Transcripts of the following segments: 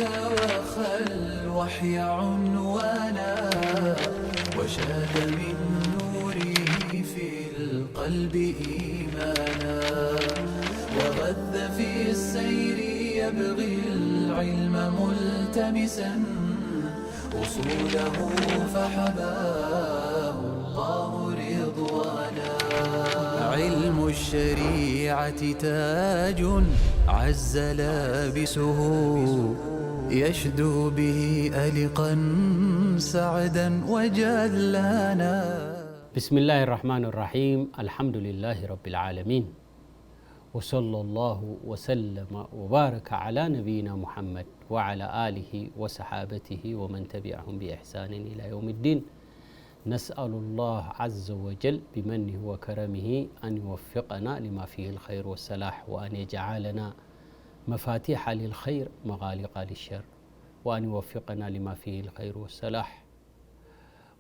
وخى الوحي عنوانا، وشاد من نوره في القلب إيمانا، وغذ في السير يبغي العلم ملتمسا، أصوله فحباه الله رضوانا. علم الشريعة تاج عز لابسه، يشدو به ألقا سعدا وجلانا. بسم الله الرحمن الرحيم. الحمد لله رب العالمين. وصلى الله وسلم وبارك على نبينا محمد وعلى آله وصحابته ومن تبعهم بإحسان إلى يوم الدين. نسأل الله عز وجل بمنه وكرمه أن يوفقنا لما فيه الخير والصلاح، وأن يجعلنا مفاتيح للخير مغالق للشر، وأن يوفقنا لما فيه الخير والصلاح،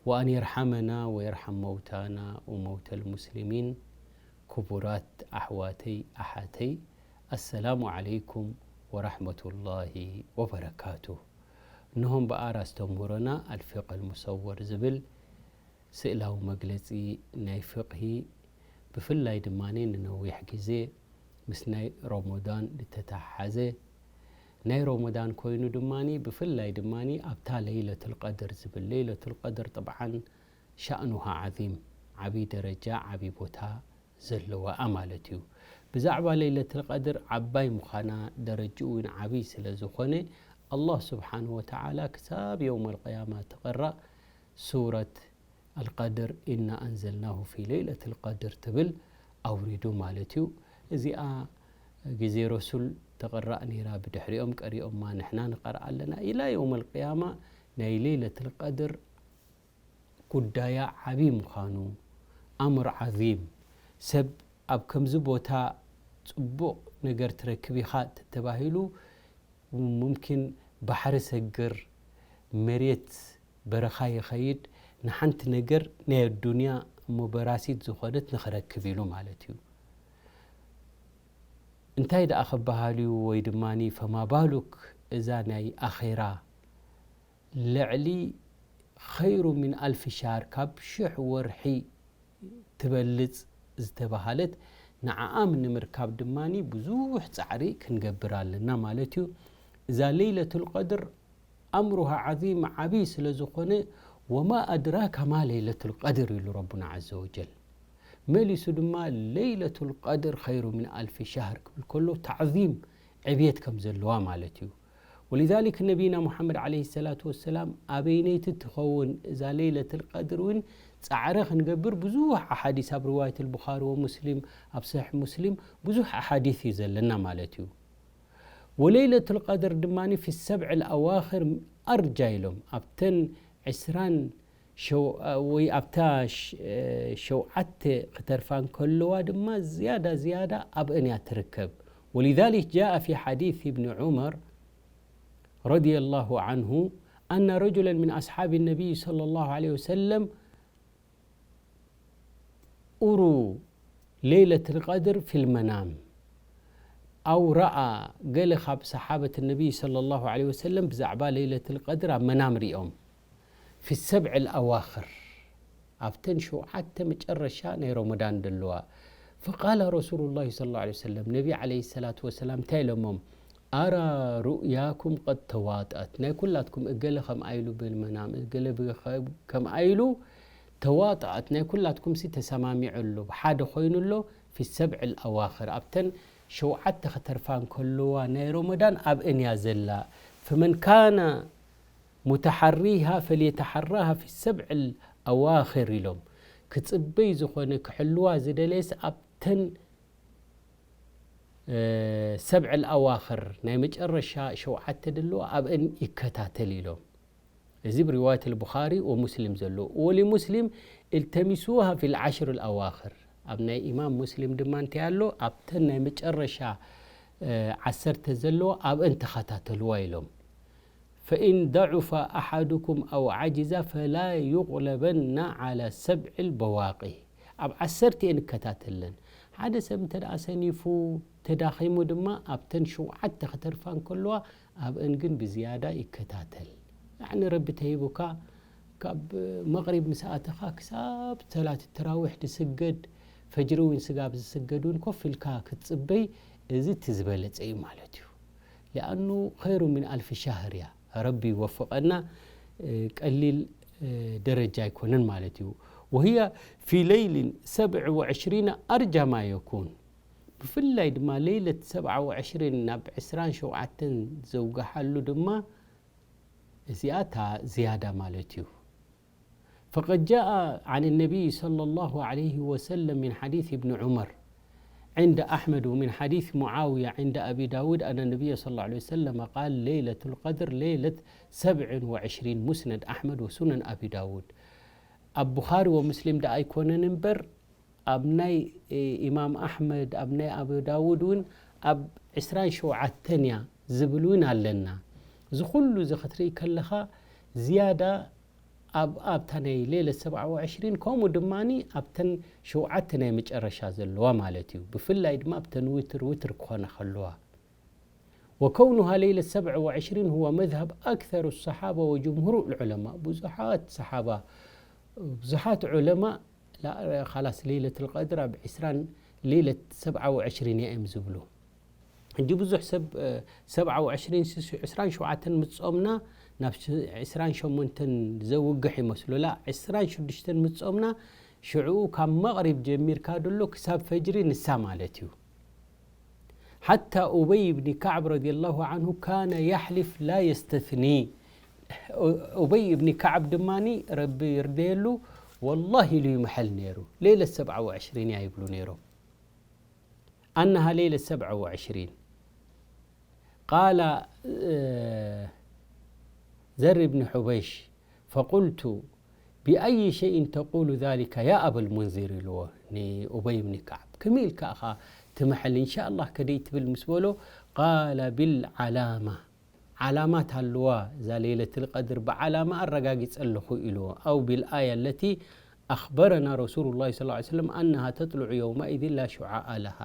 وأن يرحمنا ويرحم موتانا وموتى المسلمين. ክቡራት ኣሕዋተይ ኣሓተይ፣ ኣሰላሙ ዓለይኩም ወራሕመቱላሂ ወበረካቱ። እንሆም በኣር ኣስተምህሮና ኣልፊቅ ኣልሙሰወር ዝብል ስእላዊ መግለጺ ናይ ፍቕሂ፣ ብፍላይ ድማ ንነዊሕ ግዜ ምስ ናይ ሮሞዳን ዝተተሓሓዘ ናይ ሮሞዳን ኮይኑ ድማ ብፍላይ ድማ ኣብታ ለይለቱል ቀድር ዝብል፣ ለይለቱል ቀድር ጥብዓን ሻእኑሃ ዓዚም፣ ዓብዪ ደረጃ ዓብዪ ቦታ ዘለዋ ማለት እዩ። ብዛዕባ ለይለቱል ቀድር ዓባይ ምዃና ደረጅኡ እውን ዓብዪ ስለ ዝኾነ ኣላህ ስብሓንሁ ወተዓላ ክሳብ የውመል ቅያማ ትቕራእ ሱረት ኣልቀድር ኢና ኣንዘልናሁ ፊ ለይለቱል ቀድር ትብል ኣውሪዱ ማለት እዩ። እዚኣ ግዜ ረሱል ተቕራእ ነይራ፣ ብድሕሪኦም ቀሪኦማ፣ ንሕና ንቐርኣ ኣለና። ኢላ የውመል ቅያማ ናይ ለይለቱል ቀድር ጉዳያ ዓብዪ ምዃኑ፣ ኣምር ዓዚም፣ ሰብ ኣብ ከምዚ ቦታ ጽቡቕ ነገር ትረክብ ኢኻ ተባሂሉ፣ ሙምኪን ባሕሪ ሰግር፣ መሬት በረኻ ይኸይድ፣ ንሓንቲ ነገር ናይ ኣዱንያ እሞ በራሲት ዝኾነት ንኽረክብ ኢሉ ማለት እዩ። እንታይ ደኣ ክበሃል እዩ? ወይ ድማ ፈማ ባሉክ እዛ ናይ ኣኼራ ልዕሊ ኸይሩ ሚን ኣልፊ ሻህር፣ ካብ ሽሕ ወርሒ ትበልጽ ዝተባሃለት፣ ንዓኣ ንምርካብ ድማ ብዙሕ ጻዕሪ ክንገብር ኣለና ማለት እዩ። እዛ ለይለቱል ቀድር ኣምሩሃ ዓዚም፣ ዓብዪ ስለ ዝኾነ፣ ወማ ኣድራካ ማ ለይለቱል ቀድር ኢሉ ረቡና ዓዘ ወጀል። መሊሱ ድማ ለይለቱል ቀድር ኸይሩ ሚን ኣልፊ ሻህር ክብል ከሎ ታዕዚም፣ ዕብየት ከም ዘለዋ ማለት እዩ። ወሊዛሊክ ነቢና ሙሓመድ ዓለይሂ ሰላቱ ወሰላም ኣበይነይቲ ትኸውን እዛ ለይለቱል ቀድር እውን ጻዕሪ ክንገብር ብዙሕ ኣሓዲስ ኣብ ሪዋየት ኣልቡኻሪ ወሙስሊም፣ ኣብ ሰሒሕ ሙስሊም ብዙሕ ኣሓዲስ እዩ ዘለና ማለት እዩ። ወለይለቱል ቀድር ድማ ፊ ሰብዕ ኣዋኽር ኣርጃ ኢሎም ኣብተን ዕስራን ሸው-፣ ወይ ኣብታ ሽ-፣ ሸውዓተ ክተርፋ እንከለዋ ድማ ዝያዳ ዝያዳ ኣብአን እያ ትርከብ። ወሊዛሊክ ጃአ ፊ ሓዲስ ኢብኒ ዑመር ረዲየላሁ ዓንሁ ኣነ ረጁለን ሚን ኣስሓቢ ነቢይ ሰለላሁ ዓለይሂ ወሰለም ኡሩ ለይለቱል ቀድር ፊል መናም ኣው ረኣ፣ ገለ ካብ ሰሓበት ነቢይ ሰለላሁ ዓለይሂ ወሰለም ብዛዕባ ለይለቱል ቀድር ኣብ መናም ሪኦም። ፊ ሰብዕ ኣዋኽር፣ ኣብተን ሸውዓተ መጨረሻ ናይ ረመዳን ዘለዋ። ፈቃለ ረሱሉላሂ ሰለላሁ ዓለይሂ ወሰለም፣ ነቢ ዓለይሂ ሰላቱ ወሰላም እንታይ ኢሎሞም? ኣራ ሩእያኩም ቀድ ተዋጣት፣ ናይ ኩላትኩም እገለ ከምኣ ኢሉ ብመናም፣ እገለ ብኸ-፣ ከምኣ ኢሉ ተዋጣት፣ ናይ ኩላትኩም ሲ ተሰማሚዑ ኣሎ፣ ብሓደ ኮይኑ ኣሎ። ፊ ሰብዕ ኣዋኽር፣ ኣብተን ሸውዓተ ከተርፋ እንከለዋ ናይ ረመዳን ኣብአን እያ ዘላ። ፈመን ካነ ሙተሓሪሃ ፈልየተሓራሃ ፊ ሰብዕ ኣዋኽር ኢሎም። ክጽበይ ዝኾነ ክሕልዋ ዝደለየስ ኣብተን እ፣ ሰብዕ ኣዋኽር ናይ መጨረሻ ሸውዓተ ደለዋ ኣብአን ይከታተል ኢሎም። እዚ ብሪዋየት ኣልቡኻሪ ወሙስሊም ዘሎ። ወሊሙስሊም እልተሚሱሃ ፊል ዓሽር ኣዋኽር። ኣብ ናይ ኢማም ሙስሊም ድማ እንታይ ኣሎ? ኣብተን ናይ መጨረሻ፣ እ፣ ዓሰርተ ዘለዋ ኣብአን ተኸታተልዋ ኢሎም። ፈኢን ደዑፈ ኣሓዱኩም ኣው ዓጅዘ ፈላ ዩቕለበና ዓላ ሰብዕል በዋቂ። ኣብ ዓሰርተ እየን እከታተለን። ሓደ ሰብ እንተ ደኣ ሰኒፉ፣ ተዳኺሙ ድማ ኣብተን ሸውዓተ ክተርፋ እንከለዋ፣ ኣብአን ግን ብዝያዳ ይከታተል። ያዕኒ ረቢ ተሂቡካ፣ ካብ መቕሪብ ምስ ኣተኻ ክሳብ ሰላት ተራዊሕ ዝስገድ፣ ፈጅሪ እውን ስጋብ ዝስገድ እውን ኮፍ ኢልካ ክትጽበይ፣ እዚ እቲ ዝበለጸ እዩ ማለት እዩ። ሊኣኑ ኸይሩ ሚን ኣልፊ ሻህር እያ። ረቢ ይወፍቐና። እ፣ ቀሊል፣ እ፣ ደረጃ ኣይኮነን ማለት እዩ። ወህያ ፊ ለይሊን ሰብዕ ወዕሽሪን ኣርጃ ማ የኩን። ብፍላይ ድማ ለይለት ሰብዓ ወዕሽሪን ናብ ዕስራን ሸውዓተን ዘውግሓሉ ድማ እዚኣ እታ ዝያዳ ማለት እዩ። فقد جاء عن النبي صلى الله عليه وسلم من حديث ابن عمر عند أحمد ومن حديث معاوية عند أبي داود أن النبي صلى الله عليه وسلم قال: ليلة القدر ليلة سبع وعشرين، مسند أحمد وسنن أبي داود። ኣብ ቡኻሪ ወሙስሊም ደኣ ኣይኮነን እምበር፣ ኣብ ናይ፣ እ፣ ኢማም ኣሕመድ፣ ኣብ ናይ ኣቡ ዳውድ እውን ኣብ ዕስራን ሸውዓተን እያ ዝብል እውን ኣለና። እዚ ኩሉ እዚ ክትርኢ ከለኻ ዝያዳ ኣብ፣ ኣብታ ናይ ሌለት ሰብዓ ወዕሽሪን፣ ከምኡ ድማኒ ኣብተን ሸውዓተ ናይ መጨረሻ ዘለዋ ማለት እዩ። ብፍላይ ድማ ኣብተን ውትር፣ ውትር ክኾና ከለዋ። وكونها ليلة سبع وعشرين هو مذهب أكثر الصحابة وجمهور العلماء። ብዙሓት ሰሓባ፣ ብዙሓት ዑለማ፣ ላ-፣ ኻላስ ሌለት ልቀድር ኣብ ዕስራን ሌለት ሰብዓ ወዕሽሪን እያ እዮም ዝብሉ። ሕጂ ብዙሕ ሰብ፣ እ፣ ሰብዓ ወዕሽሪን ስ-፣ ዕስራን ሸውዓተን ምስ ጾምና ናብ ስ-፣ ዕስራን ሸሞንተን ዘውግሕ ይመስሎ። ላ፣ ዕስራን ሽዱሽተን ምስ ጾምና ሽዕኡ ካብ መቕሪብ ጀሚርካ ደሎ ክሳብ ፈጅሪ ንሳ ማለት እዩ። ሓታ ኡበይ ብኒ ከዕብ ረዲየላሁ ዓንሁ ካነ ያሕሊፍ ላ የስተስኒ። ኡ-፣ ኡበይ ብኒ ከዕብ ድማኒ ረቢ ይርደየሉ፣ ወላሂ ኢሉ ይምሐል ነይሩ። ሌለት ሰብዓ ወዕሽሪን እያ ይብሉ ነይሮም። ኣነሃ ሌለት ሰብዓ ወዕሽሪን። ቃለ፣ እ፣ ዘር ብኒ ሑበይሽ ፈቁልቱ ቢኣይ ሸይን ተቁሉ ዛሊከ ያ ኣበል ሙንዚር ኢልዎ ንኡበይ ብኒ ከዓብ። ከመይ ኢልካ ኢኻ ትምሐል ኢንሻላህ ከደይ ትብል ምስ በሎ፣ ቃለ ቢልዓላማ፣ ዓላማት ኣለዋ እዛ ሌለትል ቀድር ብዓላማ ኣረጋጊጸ ኣለኹ ኢልዎ። ኣው ቢልኣያ ለቲ ኣኽበረና ረሱሉላሂ ሰለላሁ ዐለይሂ ወሰለም ኣነሃ ተጥልዑ የውመኢዝን ላ ሹዓኣ ለሃ።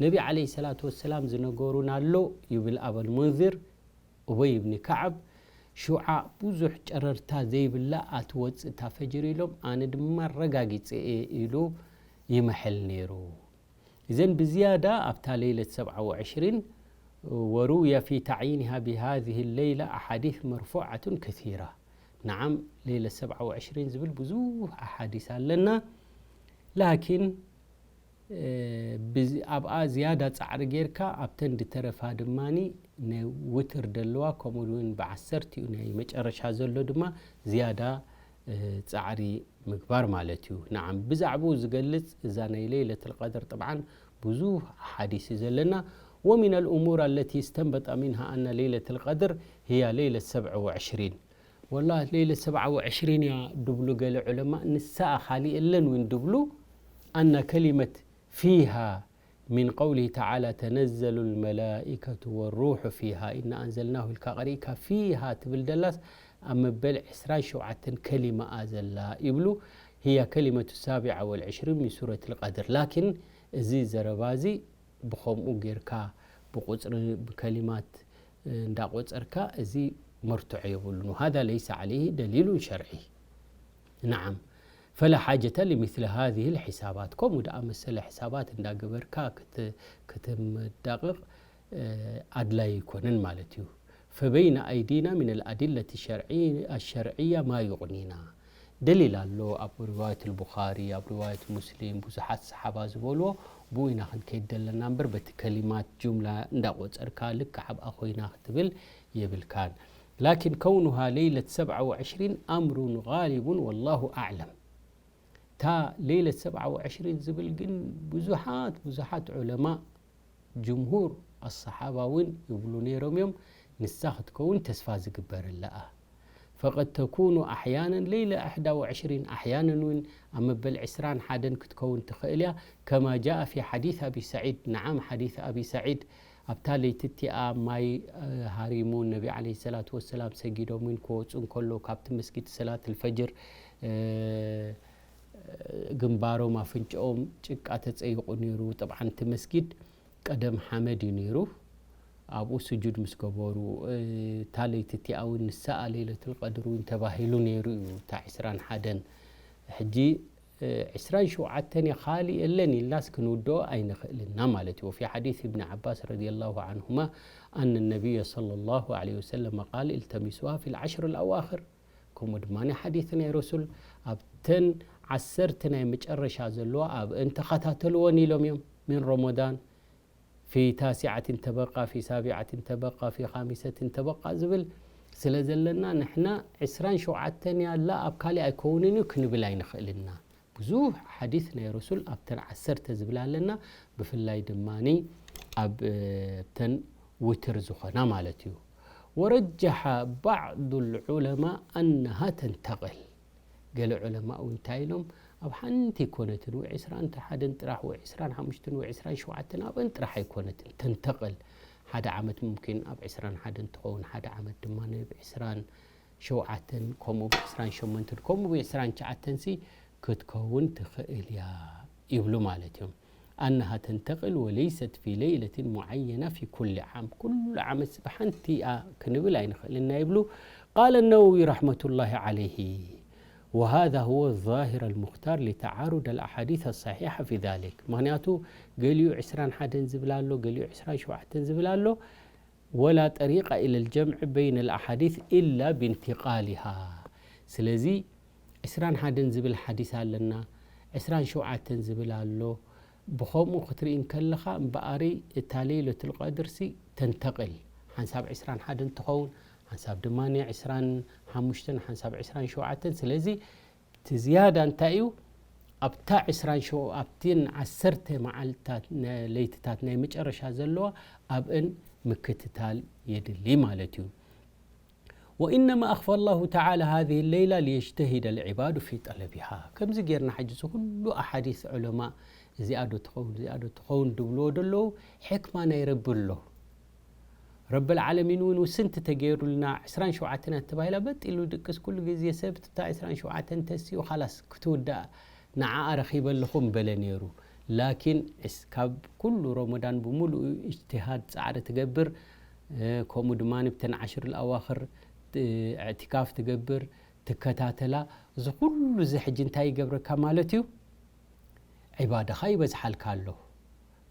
ነቢ ዐለይሂ ሰላቱ ወሰላም ዝነገሩና ኣሎ ይብል ኣበል ሙንዚር። ኡበይ ብኒ ከዓብ፣ ሹዓ ብዙሕ ጨረርታ ዘይብላ ኣትወጽእ እታ ፈጅር ኢሎም፣ ኣነ ድማ ኣረጋጊጸ እየ ኢሉ ይምሕል ነይሩ። እዘን ብዝያዳ ኣብታ ለይለት ሰብዓ ወዕሽሪን፣ ወሩውየ ፊ ተዕይንሃ ቢሃዚሂ ለይላ ኣሓዲስ መርፉዓቱን ከሲራ። ነዓም፣ ለይለት ሰብዓ ወዕሽሪን ዝብል ብዙሕ ኣሓዲስ ኣለና። ላኪን፣ እ፣ ብዚ-፣ ኣብኣ ዝያዳ ጻዕሪ ጌርካ፣ ኣብተን ድተረፋ ድማኒ ናይ ውትር ደለዋ፣ ከምኡ እውን ብዓሰርቲኡ ናይ መጨረሻ ዘሎ ድማ ዝያዳ፣ እ፣ ጻዕሪ ምግባር ማለት እዩ። ነዓም፣ ብዛዕባኡ ዝገልጽ እዛ ናይ ለይለትል ቀድር ጥብዓን ብዙሕ ኣሓዲስ እዩ ዘለና። ومن الأمور التي استنبط منها أن ليلة القدر هي ليلة سبع وعشرين. ወላ ለይለት ሰብዓ ወዕሽሪን እያ ድብሉ ገለ ዑለማ፣ ንሳ ካሊእ የለን እውን ድብሉ። ኣና ከሊመት ፊሃ ሚን ቀውሊሂ ተዓላ ተነዘሉ ልመላኢከቱ ወሩሑ ፊሃ ኢና ኣንዘልናሁ ኢልካ ቀሪእካ ፊሃ ትብል ደላስ ኣብ መበል ዕስራን ሸውዓተን ከሊማኣ ዘላ ይብሉ። ህያ ከሊመቱ ሳቢዓ ወልዕሽሪን ሚን ሱረት ልቀድር። ላኪን እዚ ዘረባ እዚ ብኸምኡ ጌርካ ብቁጽሪ ብከሊማት እንዳቆጸርካ እዚ መርትዖ የብሉን። وهذا ليس عليه دليل شرعي. نعم، فلا حاجة لمثل هذه الحسابات. ከምኡ ደኣ መሰለ ሕሳባት እንዳገበርካ ክት-፣ ክትምዳቕቕ፣ እ፣ ኣድላይ ኣይኮነን ማለት እዩ። فبين أيدينا من الأدلة الشرعي-، الشرعية ما يغنينا. ደሊል ኣሎ፣ ኣብ ሪዋየት ኣልቡኻሪ፣ ኣብ ሪዋየት ሙስሊም፣ ብዙሓት ሰሓባ ዝበልዎ፣ ብኡ ኢና ክንከይድ ዘለና እምበር፣ በቲ ከሊማት ጁምላ እንዳቆጸርካ ልክዕ ኣብኣ ኮይና ክትብል የብልካን። ላኪን ከውኑሃ ለይለት ሰብዓ ወዕሽሪን ኣምሩን ጋሊቡን ወላሁ ኣዕለም። እታ ለይለት ሰብዓ ወዕሽሪን ዝብል ግን ብዙሓት፣ ብዙሓት ዑለማ ጅምሁር ኣሰሓባ እውን ይብሉ ነይሮም እዮም፣ ንሳ ክትከውን ተስፋ ዝግበረላ እያ። ፈቀድ ተኩኑ ኣሕያነን ለይለ ኣሕዳ ወዕሽሪን፣ ኣሕያነን እውን ኣብ መበል ዕስራን ሓደን ክትከውን ትኽእል እያ። ከማ ጃአ ፊ ሓዲስ ኣቢ ሰዒድ፣ ነዓም፣ ሓዲስ ኣቢ ሰዒድ፣ ኣብታ ለይቲ እቲኣ ማይ፣ እ፣ ሃሪሙ፣ ነቢ ዓለይሂ ሰላቱ ወሰላም ሰጊዶም እውን ክወፁ እንከሎ ካብቲ መስጊድ ሰላት ልፈጅር፣ እ፣ ግንባሮም ኣፍንጫኦም ጭቃ ተጸይቑ ነይሩ። ጠብዓን እቲ መስጊድ ቀደም ሓመድ እዩ ነይሩ። ኣብኡ ስጁድ ምስ ገበሩ፣ እታ ለይቲ እቲኣ እውን ንሳኣ ለይለቱል ቀድር እውን ተባሂሉ ነይሩ እዩ፣ እታ ዕስራን ሓደን። ሕጂ ዕስራን ሸውዓተን እየ፣ ካልእ የለን ኢልናስ ክንውድኦ ኣይንኽእልና ማለት እዩ። وفي حديث ابن عباس رضي الله عنهما أن النبي صلى الله عليه وسلم قال التمسوها في العشر الأواخر. ከምኡ ድማ ሓዲት ናይ ረሱል ኣብተን ዓሰርተ ናይ መጨረሻ ዘለዋ ኣብአን ተኸታተልወን ኢሎም እዮም። من رمضان في تاسعة تبقى في سابعة تبقى في خامسة تبقى ዝብል ስለ ዘለና ንሕና ዕስራን ሸውዓተን ያላ ኣብ ካልእ ኣይከውንን እዩ ክንብል ኣይንኽእልና። ብዙሕ ሓዲት ናይ ረሱል ኣብተን ዓሰርተ ዝብል ኣለና። ብፍላይ ድማ ኣብ ተን ውትር ዝኾና ማለት እዩ። ورجح بعض العلماء أنها تنتقل። ገለ ዑለማ እውን እንታይ ኢሎም፣ ኣብ ሓንቲ ኣይኮነትን፣ ወይ ዕስራን ሓደን ጥራሕ ወይ ዕስራን ሓሙሽተን ወይ ዕስራን ሸውዓተን ኣብአን ጥራሕ ኣይኮነትን ተንተቕል። ሓደ ዓመት ሙምኪን ኣብ ዕስራን ሓደን ትኸውን፣ ሓደ ዓመት ድማ ናብ ዕስራን ሸውዓተን፣ ከምኡ ብ ዕስራን ሸሞንተን፣ ከምኡ ብ ዕስራን ትሽዓተን ሲ ክትከውን ትኽእል እያ ይብሉ ማለት እዮም። أنها تنتقل وليست في ليلة معينة في كل عام. ኩሉ ዓመት ብሓንቲ እያ ክንብል ኣይንኽእልና ይብሉ። قال النووي رحمة الله عليه وهذا هو الظاهر المختار لتعارض الأحاديث الصحيحة في ذلك. ምኽንያቱ ገሊኡ ዕስራን ሓደን ዝብል ኣሎ፣ ገሊኡ ዕስራን ሸውዓተን ዝብል ኣሎ። ولا طريق إلى الجمع بين الأحاديث إلا بانتقالها. ስለዚ ዕስራን ሓደን ዝብል ሓዲስ ኣለና፣ ዕስራን ሸውዓተን ዝብል ኣሎ። ብኸምኡ ክትርኢ እንከለኻ እምበኣሪ እታ ለይለቱል ቀድር ሲ ተንተቕል፣ ሓንሳብ ዕስራን ሓደን ትኸውን፣ ሓንሳብ ድማ ዕስራን ሓሙሽተን፣ ሓንሳብ ዕስራን ሸውዓተን። ስለዚ እቲ ዝያዳ እንታይ እዩ? ኣብታ ዕስራን ሸው-፣ ኣብተን ዓሰርተ መዓልታት፣ ነ-፣ ለይትታት ናይ መጨረሻ ዘለዋ ኣብአን ምክትታል የድሊ ማለት እዩ። وإنما أخفى الله تعالى هذه الليلة ليجتهد العباد في طلبها. ከምዚ ጌርና ሕጂ እዚ ኩሉ ኣሓዲስ ዑለማ እዚኣ ዶ ትኸውን፣ እዚኣ ዶ ትኸውን ድብልዎ ደለዉ፣ ሕክማ ናይ ረቢ ኣሎ። ረብል ዓለሚን እውን ውስንቲ ተገይሩልና፣ ዕስራን ሸውዓተን እያ ተባሂላ፣ በጥ ኢሉ ድቅስ። ኩሉ ግዜ ሰብ እታ ዕስራን ሸውዓተን ተሲኡ፣ ኻላስ ክትውዳእ ንዓኣ ረኺበ ኣለኹ ምበለ ነይሩ። ላኪን እስ-፣ ካብ ኩሉ ረመዳን ብምሉኡ እጅትሃድ ጻዕሪ ትገብር፣ እ፣ ከምኡ ድማ ብተን ዓሽር ኣዋኽር፣ እ፣ እዕትካፍ ትገብር፣ ትከታተላ። እዚ ኩሉ እዚ ሕጂ እንታይ ይገብረካ ማለት እዩ? ዒባዳኻ ይበዝሓልካ ኣሎ።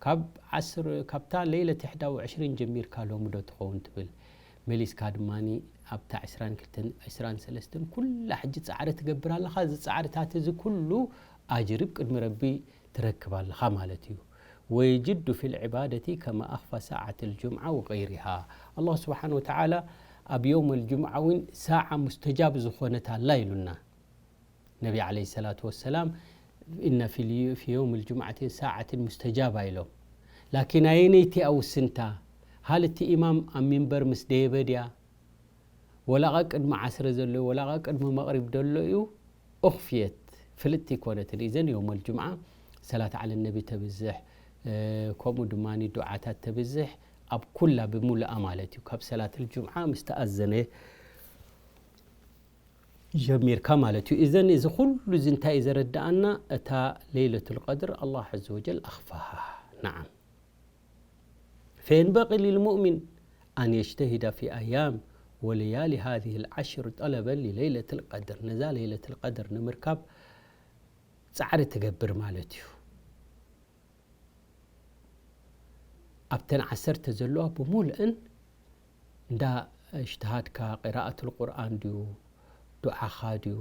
ካብ ዓስር፣ ካብታ ለይለት ኢሕዳ ወዕሽሪን ጀሚርካ ሎሚ ዶ ትኸውን ትብል። መሊስካ ድማ ኣብታ ዕስራን ክልተን፣ ዕስራን ሰለስተን ኩላ ሕጂ ጻዕሪ ትገብር ኣለኻ። እዚ ጻዕርታት እዚ ኩሉ ኣጅሪ ኣብ ቅድሚ ረቢ ትረክብ ኣለኻ ማለት እዩ። ويجد في العبادة كما أخفى ساعة الجمعة وغيرها. ኣላህ ስብሓን ወተዓላ ኣብ የውም ኣልጅምዓ እውን ሳዓ ሙስተጃብ ዝኾነት ኣላ ኢሉና። ነቢ ዓለይሂ ሰላቱ ወሰላም፣ "ኢነ ፊ ልዩ-፣ ፊ የውም ልጅምዓቲ ሰዓትን ሙስተጃባ" ኢሎም። ላኪን ኣየነይቲ እያ ውስንታ? ሃል እቲ ኢማም ኣብ ሚንበር ምስ ደየበ ድያ? ወላቓ ቅድሚ ዓስሪ ዘሎ እዩ፣ ወላቓ ቅድሚ መቕሪብ ዘሎ እዩ? ኡኽፍየት፣ ፍልጥቲ ኣይኮነትን። ኢዘን የውም ልጅምዓ ሰላት ዓለ ነቢ ተብዝሕ፣ እ፣ ከምኡ ድማ ዱዓታት ተብዝሕ፣ ኣብ ኩላ ብምሉኣ ማለት እዩ። ካብ ሰላት ልጅምዓ ምስ ተኣዘነ ጀሚርካ ማለት እዩ። እዘን እዚ ኩሉ እዚ እንታይ እዩ ዘረድኣና? እታ ለይለቱል ቀድር ኣላህ ዐዘ ወጀል ኣኽፋሃ። ነዓም። فينبغي للمؤمن أن يجتهد في أيام وليالي هذه العشر طلبا لليلة القدر. ነዛ ለይለቱል ቀድር ንምርካብ ጻዕሪ ትገብር ማለት እዩ። ኣብተን ዓሰርተ ዘለዋ ብምሉእን እንዳ እጅትሃድካ፣ ቂራኣቱል ቁርኣን ድዩ፣ ዱዓኻ ድዩ፣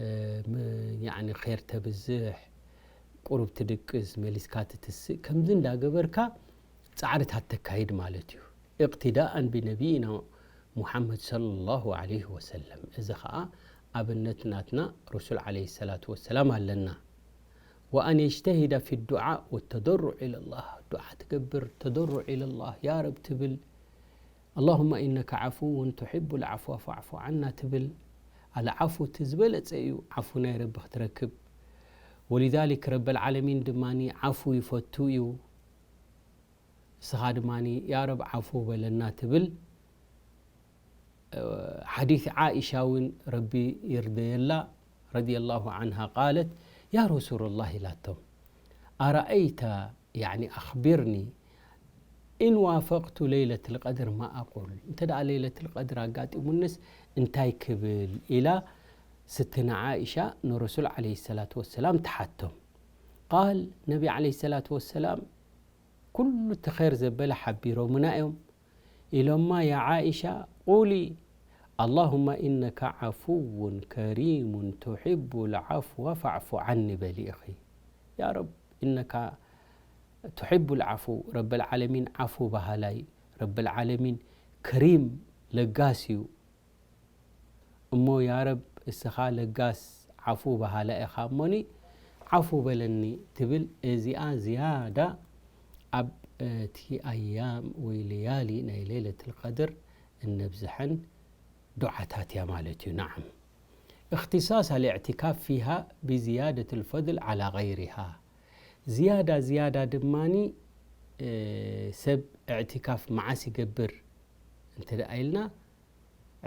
እ፣ ም-፣ ያዕኒ ኼር ተብዝሕ፣ ቁሩብ ትድቅስ፣ መሊስካ ትትስእ፣ ከምዚ እንዳገበርካ ጻዕርታት ተካይድ ማለት እዩ። እቅትዳእን ብነቢይና ሙሓመድ ሰለላሁ ዐለይሂ ወሰለም። እዚ ኸኣ ኣብነት ናትና ረሱል ዐለይሂ ሰላቱ ወሰላም ኣለና። وأن يجتهد في الدعاء والتضرع إلى الله. ዱዓ ትገብር፣ ተضرع إلى الله፣ ያ ረብ ትብል፣ اللهم إنك عفو تحب العفو فاعف عنا ትብል። ኣልዓፉ እቲ ዝበለጸ እዩ፣ ዓፉ ናይ ረቢ ክትረክብ። ولذلك ረበል ዓለሚን ድማ ዓፉ ይፈቱ እዩ። እስኻ ድማ ያ ረብ ዓፉ በለና ትብል። ሓዲስ ዓኢሻ እውን ረቢ ይርደየላ፣ ረዲየላሁ ዓንሃ ቃለት፣ ያ ረሱሉላህ ኢላቶም፣ ኣረኣይተ፣ ያዕኒ ኣኽቢርኒ፣ ኢን ዋፈቅቱ ለይለትል ቀድር ማ ኣቁል፣ እንተ ደኣ ለይለትል ቀድር ኣጋጢሙንስ እንታይ ክብል? ኢላ ስትነ ዓኢሻ ንረሱል ዓለይሂ ሰላቱ ወሰላም ትሓቶም። ቃል፣ ነቢ ዓለይሂ ሰላቱ ወሰላም ኩሉ እቲ ኸይር ዘበለ ሓቢሮምና እዮም። ኢሎማ፣ ያ ዓኢሻ፣ ቁሊ፣ ኣላሁመ ኢነካ ዓፉውን ከሪሙን ቱሒቡል ዓፍወ ፈዕፉ ዓኒ በሊ ኢኺ። ያ ረብ፣ ኢነካ ቱሒቡል ዓፉ፣ ረበል ዓለሚን ዓፉ በሃላይ፣ ረበል ዓለሚን ከሪም ለጋስ እዩ። እሞ ያ ረብ፣ እስኻ ለጋስ ዓፉ በሃላ ኢኻ እሞኒ ዓፉ በለኒ ትብል። እዚኣ ዝያዳ ኣብ እቲ ኣያም ወይ ለያሊ ናይ ለይለትል ቀድር እነብዝሐን ዱዓታት እያ ማለት እዩ። ነዓም። اختصاص الاعتكاف فيها بزيادة الفضل على غيرها. ዝያዳ ዝያዳ ድማኒ፣ እ፣ ሰብ እዕቲካፍ መዓስ ይገብር እንተ ደኣ ኢልና፣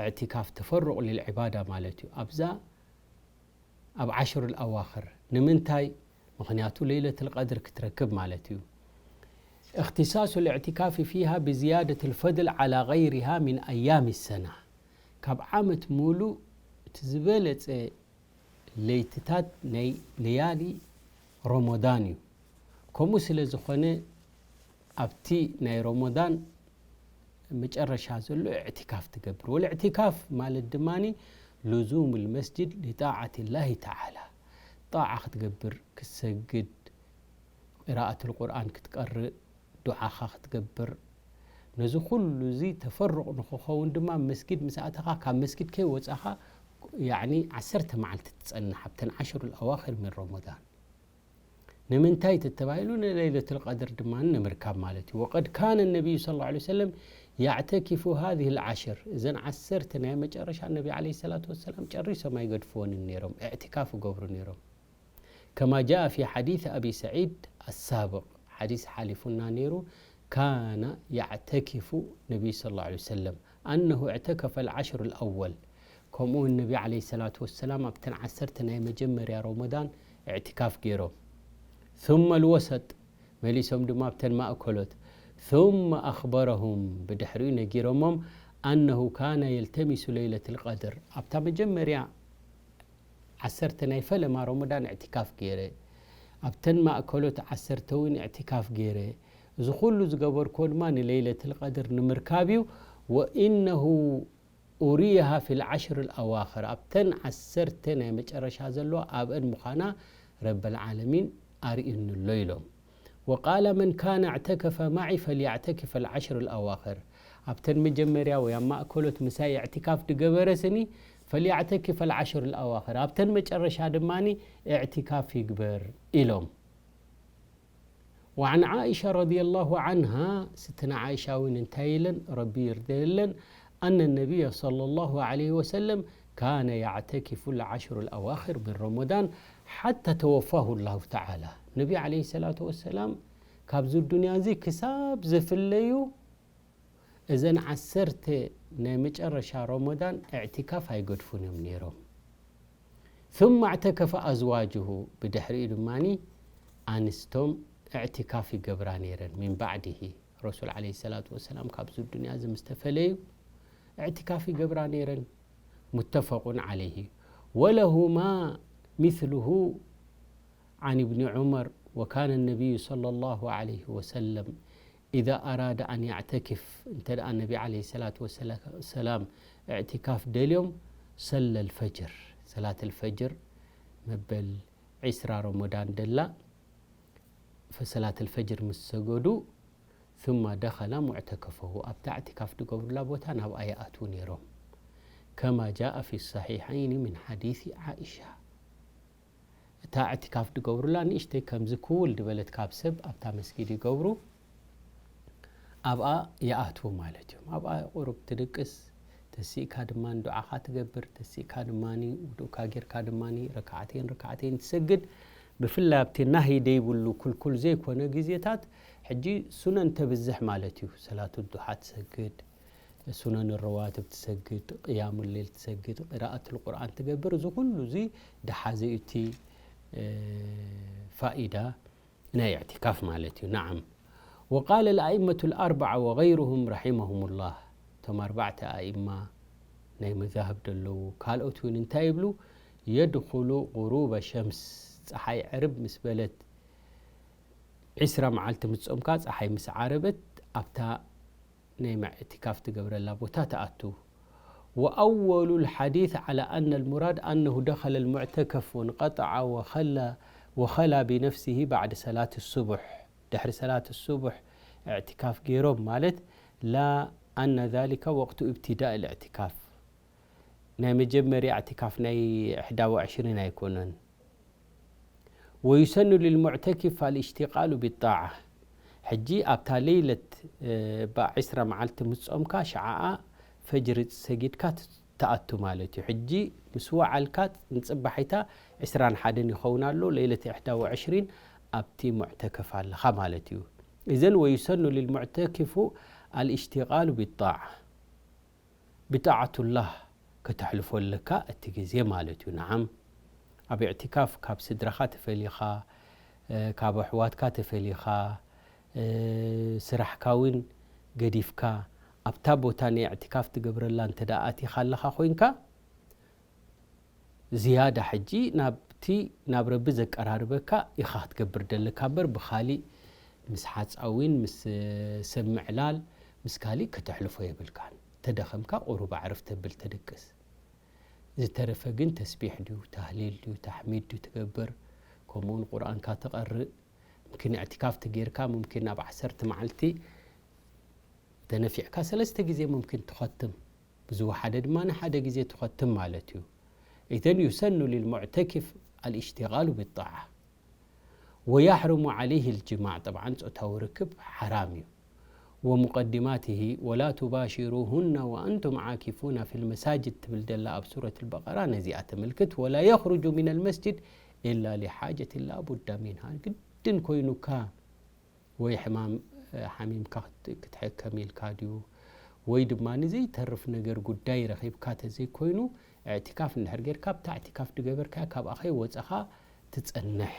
እዕቲካፍ ተፈሩቕ ሊልዕባዳ ማለት እዩ። ኣብዛ ኣብ ዓሽሩል ኣዋኽር። ንምንታይ? ምኽንያቱ ለይለቱል ቀድር ክትረክብ ማለት እዩ። اختصاص الاعتكاف فيها بزيادة الفضل على غيرها من أيام السنة. ካብ ዓመት ሙሉእ እቲ ዝበለጸ ለይትታት ናይ ለያሊ ረመዳን እዩ። ከምኡ ስለ ዝኾነ ኣብቲ ናይ ረመዳን መጨረሻ ዘሎ እዕቲካፍ ትገብር። ወልእዕቲካፍ ማለት ድማኒ ልዙም ልመስጅድ ሊጣዓት ላሂ ተዓላ፣ ጣዓ ክትገብር፣ ክትሰግድ፣ ቅራኣት ልቁርኣን ክትቀርእ፣ ዱዓኻ ክትገብር፣ ነዚ ኩሉ እዚ ተፈሩቕ ንኽኸውን ድማ መስጊድ ምስ ኣተኻ፣ ካብ መስጊድ ከይወጻኻ፣ ያዕኒ ዓሰርተ መዓልቲ ትጸንሕ፣ ኣብተን ዓሽሩል ኣዋኺር ሚን ረመዳን። ንምንታይ ተተባሂሉ? ንለይለቱል ቀድር ድማ ንምርካብ ማለት እዩ። ወቀድ ካነ ነቢዩ ሰለላሁ ዐለይሂ ወሰለም ያዕተኪፉ ሃዚሂል ዓሽር፣ እዘን ዓሰርተ ናይ መጨረሻ ነቢ ዐለይሂ ሰላቱ ወሰላም ጨሪሶም ኣይገድፍዎንን ነይሮም፣ እዕቲካፍ ይገብሩ ነይሮም። ከማ ጃአ ፊ ሓዲስ ኣቢ ሰዒድ ኣሳብቕ፣ ሓዲስ ሓሊፉና ነይሩ፣ ካነ ያዕተኪፉ ነቢዩ ሰለላሁ ዐለይሂ ወሰለም ኣነሁ እዕተከፈ ልዓሽር ልኣወል፣ ከምኡ እውን ነቢ ዐለይሂ ሰላቱ ወሰላም ኣብተን ዓሰርተ ናይ መጀመርያ ረመዳን እዕቲካፍ ገይሮም። ثم الوسط፣ መሊሶም ድማ ኣብተን ማእከሎት። ثم أخبرهم، ብድሕሪኡ ነጊሮሞም፣ ኣነሁ ካነ የልተሚሱ ለይለቱል ቀድር፣ ኣብታ መጀመርያ ዓሰርተ ናይ ፈለማ ረመዳን እዕቲካፍ ገይረ፣ ኣብተን ማእከሎት ዓሰርተ እውን እዕቲካፍ ገይረ። እዚ ኩሉ ዝገበርክዎ ድማ ንለይለቱል ቀድር ንምርካብ እዩ። ወኢነሁ ኡሪየሃ ፊል ዓሽር ኣዋኽር፣ ኣብተን ዓሰርተ ናይ መጨረሻ ዘለዋ ኣብአን ምዃና ረበል ዓለሚን ኣርእዩኒ ኣሎ ኢሎም። ወቃለ መን ካነ ኣዕተከፈ ማዒ ፈልያዕተኪፍ ኣልዓሽር ኣዋኽር፣ ኣብተን መጀመርያ ወይ ኣብ ማእከሎት ምሳይ እዕቲካፍ ድገበረ ስኒ ፈልያዕተኪፍ ኣልዓሽር ኣዋኽር፣ ኣብተን መጨረሻ ድማኒ እዕቲካፍ ይግበር ኢሎም። وعن عائشة رضي الله عنها، ستنا عائشة እውን እንታይ ኢለን፣ ረቢ ይርደየለን፣ أن النبي صلى الله عليه وسلم كان يعتكف العشر الأواخر من رمضان حتى توفاه الله تعالى. ነቢ عليه الصلاة والسلام ካብዚ ዱንያ እዚ ክሳብ ዝፍለዩ እዘን ዓሰርተ ናይ መጨረሻ ረመዳን እዕቲካፍ ኣይገድፉን እዮም ነይሮም። ثم اعتكف أزواجه، ብድሕሪኡ ድማኒ ኣንስቶም እዕቲካፍ ይገብራ ነይረን። من بعده، ረሱል عليه الصلاة والسلام ካብዚ ዱንያ እዚ ምስ ተፈለዩ እዕቲካፍ ይገብራ ነይረን። متفق عليه. ولهما مثله عن ابن عمر، وكان النبي صلى الله عليه وسلم إذا أراد أن يعتكف، እንተ ደኣ ነቢ عليه الصلاة والسلام እዕቲካፍ ደልዮም፣ صلى الفجر، ሰላት الفجر መበል ዒስራ ረመዳን ደላ፣ ፈሰላት الفجر ምስ ሰገዱ፣ ثم دخل معتكفه، ኣብታ እዕቲካፍ ድገብሩላ ቦታ ናብኣ ይኣትዉ ነይሮም። كما جاء في الصحيحين من حديث عائشة። እታ እዕቲካፍ ድገብሩላ ንእሽተይ ከምዚ ክውል ድበለት ካብ ሰብ ኣብታ መስጊድ ይገብሩ፣ ኣብኣ ይኣትዉ ማለት እዮም። ኣብኣ ቁሩብ ትድቅስ፣ ተሲእካ ድማ ንዱዓኻ ትገብር፣ ተሲእካ ድማ ውዱእካ ጌርካ ድማ ረክዓተይን ረክዓተይን ትሰግድ። ብፍላይ ኣብቲ ናሂ ደይብሉ ክልኩል ዘይኮነ ግዜታት፣ ሕጂ ሱነን ተብዝሕ ማለት እዩ። ሰላቱ ዱሓ ትሰግድ፣ ሱነን ረዋትብ ትሰግድ፣ ቅያሙ ሌል ትሰግድ፣ ቅራኣት ቁርኣን ትገብር። እዚ ኩሉ እዚ ድሓዘ እዩ እቲ ፋኢዳ ናይ እዕትካፍ ማለት እዩ። ናዓም። وقال الأئمة الأربعة وغيرهم رحمهم الله، እቶም ኣርባዕተ ኣእማ ናይ መዛህብ ዘለዉ ካልኦት እውን እንታይ ይብሉ? يدخل غروب شمس، ፀሓይ ዕርብ ምስ በለት ዒስራ መዓልቲ ምስ ጾምካ ፀሓይ ምስ ዓረበት ኣብታ ናይ ምዕትካፍ ትገብረላ ቦታ ትኣቱ። وأول الحديث على أن المراد أنه دخل المعتكف وانقطع وخلى وخلى بنفسه بعد صلاة الصبح، ድሕሪ ሰላት ሱቡሕ እዕትካፍ ገይሮም ማለት لا أن ذلك وقت ابتداء الاعتكاف، ናይ መጀመርያ እዕትካፍ ናይ ሕዳዊ ዕሽሪን ኣይኮነን። ويسن للمعتكف الاشتغال بالطاعة። ሕጂ ኣብታ ለይለት እባ ዒስራ መዓልቲ ምስ ጾምካ ሽዓኣ ፈጅሪ ሰጊድካ ትኣቱ ማለት እዩ። ሕጂ ምስ ወዓልካ ንጽባሒታ ዒስራን ሓደን ይኸውን ኣሎ፣ ለይለት ኢሕዳ ወዕሽሪን ኣብቲ ሙዕተከፍ ኣለኻ ማለት እዩ። إذن ويسن للمعتكف الاشتغال بالطاعة ብጣዓቱላህ ከተሕልፎ ኣለካ እቲ ግዜ ማለት እዩ። ንዓም ኣብ ኢዕቲካፍ ካብ ስድራኻ ተፈሊኻ፣ ካብ ኣሕዋትካ ተፈሊኻ፣ ስራሕካ እውን ገዲፍካ ኣብታ ቦታ ናይ ኢዕቲካፍ ትገብረላ እንተ ደኣ ኣቲኻ ኣለኻ ኮይንካ ዝያዳ ሕጂ ናብቲ ናብ ረቢ ዘቀራርበካ ኢኻ ክትገብር ደለካ እምበር ብኻሊእ ምስ ሓፃዊን ምስ ሰብ ምዕላል ምስ ካሊእ ከተሕልፎ የብልካን። ተደኸምካ ቁሩብ ኣዕርፍ ተብል ተደቅስ። ዝተረፈ ግን ተስቢሕ ድዩ ታህሊል ድዩ ታሕሚድ ድዩ ትገብር፣ ከምኡውን ቁርኣንካ ትቐርእ። ምምኪን እዕቲካፍ ተጌርካ ምምኪን ኣብ ዓሰርተ መዓልቲ ተነፊዕካ ሰለስተ ግዜ ምምኪን ትኸትም፣ ብዝወሓደ ድማ ንሓደ ግዜ ትኸትም ማለት እዩ። إذن يسن للمعتكف الاشتغال بالطاعة ويحرم عليه الجماع، طبعا ጾታዊ ርክብ ሓራም እዩ። ومقدماته ولا تباشروهن وأنتم عاكفون في المساجد ትብል ደላ ኣብ ሱረት البقرة ነዚኣ ተመልክት። ولا يخرج من المسجد إلا لحاجة لا بد منها، ግድን ኮይኑካ ወይ ሕማም ሓሚምካ ክትሕከም ኢልካ ድዩ ወይ ድማ ንዘይተርፍ ነገር ጉዳይ ረኺብካ ተዘይኮይኑ እዕቲካፍ እንድሕር ጌርካ ኣብታ እዕቲካፍ ድገበርካያ ካብኣ ከይወፀኻ ትፀንሕ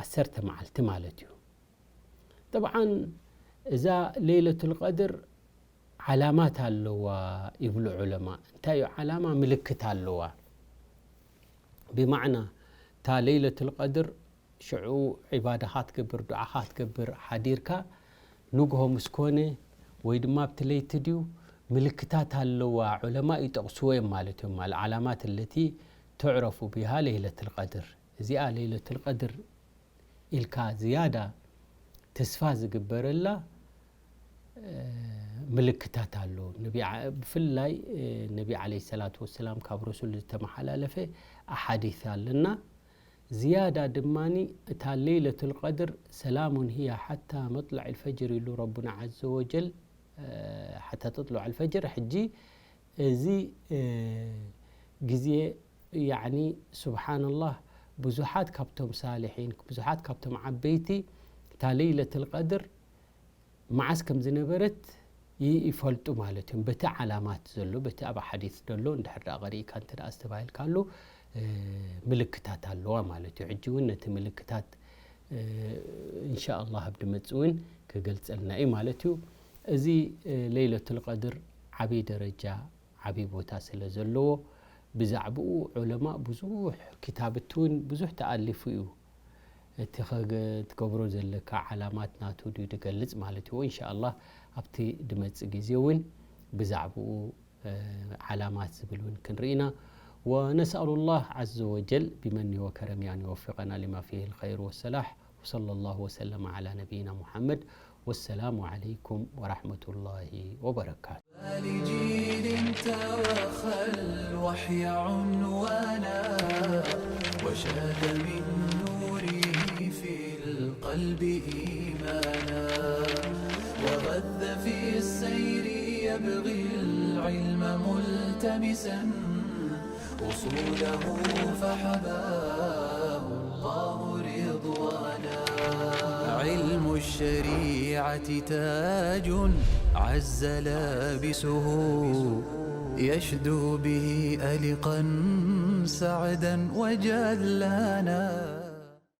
ዓሰርተ መዓልቲ ማለት እዩ። ጠብዓን እዛ ለይለቱል ቀድር ዓላማት ኣለዋ ይብሉ ዑለማ። እንታይ እዩ ዓላማ? ምልክት ኣለዋ። ብማዕና እታ ለይለቱል ቀድር ሽዑ ዒባዳኻ ትገብር ዱዓኻ ትገብር ሓዲርካ ንግሆ ምስ ኮነ ወይ ድማ ኣብቲ ለይቲ ድዩ ምልክታት ኣለዋ ዑለማ ይጠቕስዎ እዮም ማለት እዮም። العلامات التي تعرف بها ليلة القدر እዚኣ ለይለቱል ቀድር ኢልካ ዝያዳ ተስፋ ዝግበረላ ምልክታት ኣሎ። ብፍላይ ነቢ ዓለይሂ ሰላቱ ወሰላም ካብ ረሱል ዝተመሓላለፈ ኣሓዲስ ኣለና። ዝያዳ ድማ እታ ለይለቱል ቀድር ሰላሙን ሂያ ሓታ መጥላዕ ልፈጅር ኢሉ ረቡና ዓዘ ወጀል ሓታ ተጥልዕ ልፈጅር። ሕጂ እዚ ግዜ ያኒ ሱብሓነላህ ብዙሓት ካብቶም ሳልሒን ብዙሓት ካብቶም ዓበይቲ እታ ለይለቱል ቀድር መዓስ ከም ዝነበረት ይፈልጡ ማለት እዮም። በቲ ዓላማት ዘሎ በቲ ኣብ ሓዲስ ዘሎ እንድሕር ደኣ ቀሪእካ እንተ ደኣ ዝተባሂልካሉ ምልክታት ኣለዋ ማለት እዩ። ሕጂ እውን ነቲ ምልክታት እንሻ ኣላህ ኣብ ድመጽእ እውን ክገልጸልና እዩ ማለት እዩ። እዚ ለይለቱል ቀድር ዓብዪ ደረጃ ዓብዪ ቦታ ስለ ዘለዎ ብዛዕብኡ ዑለማእ ብዙሕ ክታብቲ እውን ብዙሕ ተኣሊፉ እዩ። እቲ ትገብሮ ዘለካ ዓላማት ናቱ ድዩ ድገልጽ ማለት እዩ። እንሻ ኣላህ ኣብቲ ድመጽእ ግዜ እውን ብዛዕብኡ ዓላማት ዝብል እውን ክንርኢ ኢና። ونسأل الله عز وجل بمنه وكرمه أن يوفقنا لما فيه الخير والصلاح. وصلى الله وسلم على نبينا محمد. والسلام عليكم ورحمة الله وبركاته. لجيل توخى الوحي عنوانا وشاد من نوره في القلب إيمانا وغذ في السير يبغي العلم ملتمسا أصوله فحباه الله رضوانا. علم الشريعة تاج عز لابسه يشدو به ألقا سعدا وجلانا.